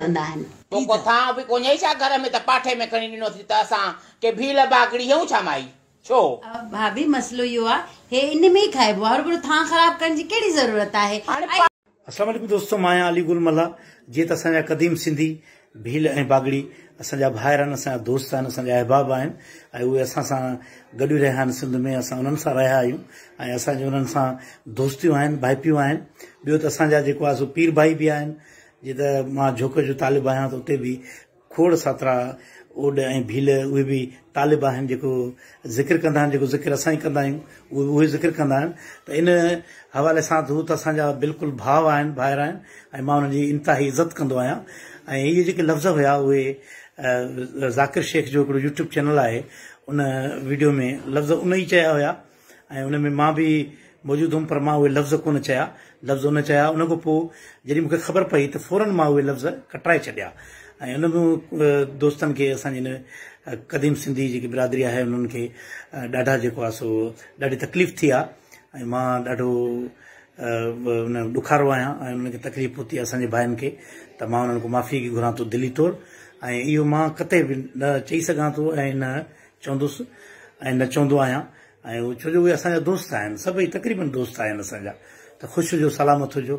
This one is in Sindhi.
ڪندا آهن. پوء ڪو ٿانء به ڪونهي ڇا گهر ۾ ته پاٺي ۾ کڻي ڏنوسين ته اسان ڪي ڀيل باگڙي هيون ڇا مائي؟ ڇو؟ ڀاڀي مسئلو اهو آ هي ان ۾ ئي کائبو آ هروڀرو ٿانء خراب ڪرڻ جي ڪهڙي ضرورت آهي. هاڻي ۽ اسلام عليڪم دوستو مان آهيان علي گل ملاح جيئن ته اسان جا قديم سنڌي ڀيل ۽ باگڙي اسان جا ڀائر آهن اسان جا دوست آهن اسان جا احباب آهن ۽ اهي اسان سان گڏ رهيا آهن سنڌ ۾ اسان انهن سان رهيا آهيون ۽ اسان جون انهن سان دوستيون آهن ڀائپيون آهن ٻيو ته اسان جا جيڪو آهي سو پير ڀائي به آهن جيئن ته مان جهوڪ جو طالب آهيان ته اتي به کوڙ ساترا اوڏ ۽ ڀيل اهي به طالب آهن جيڪو ذڪر ڪندا آهن جيڪو ذڪر اسان ئي ڪندا آهيون اهي به اهي ذڪر ڪندا آهن ته ان حوالي سان ته هو ته اسان جا بلڪل ڀاء آهن ڀائر آهن ۽ مان انهن جي انتهائي عزت ڪندو آهيان ۽ اهي جيڪي لفظ هيا اهي ذاڪر شيخ جو هڪڙو يوٽيوب چينل آهي ان ويڊيو ۾ لفظ ان ئي چيا هيا ۽ ان ۾ مان به موجود هوم پر مان اهي لفظ ڪونه چيا، لفظ ان چيا، ان کان پوء جڏهن مون کي خبر پئي ته فورن مان اهي لفظ ڪٽرائي ڇڏيا ۽ ان ۾ دوستن کي اسان جي هن قديم سنڌي جيڪي برادري آهي انهن کي ڏاڍا جيڪو آهي سو ڏاڍي تڪليف ٿي آهي ۽ مان ڏاڍو ان ڏکارو آهيان ۽ انهن کي تڪليف پهتي آهي اسان جي ڀائن کي ته مان انهن کان معافي ٿو گهران ٿو دلي طور ۽ اهو مان قطعي به نه چئي سگهان ٿو ۽ نه چوندس ۽ نه چوندو آهيان ۽ ڇو جو اهي اسان جا دوست آهن سڀئي تقريبن دوست آهن اسان جا ته خوش هجو سلامت هجو.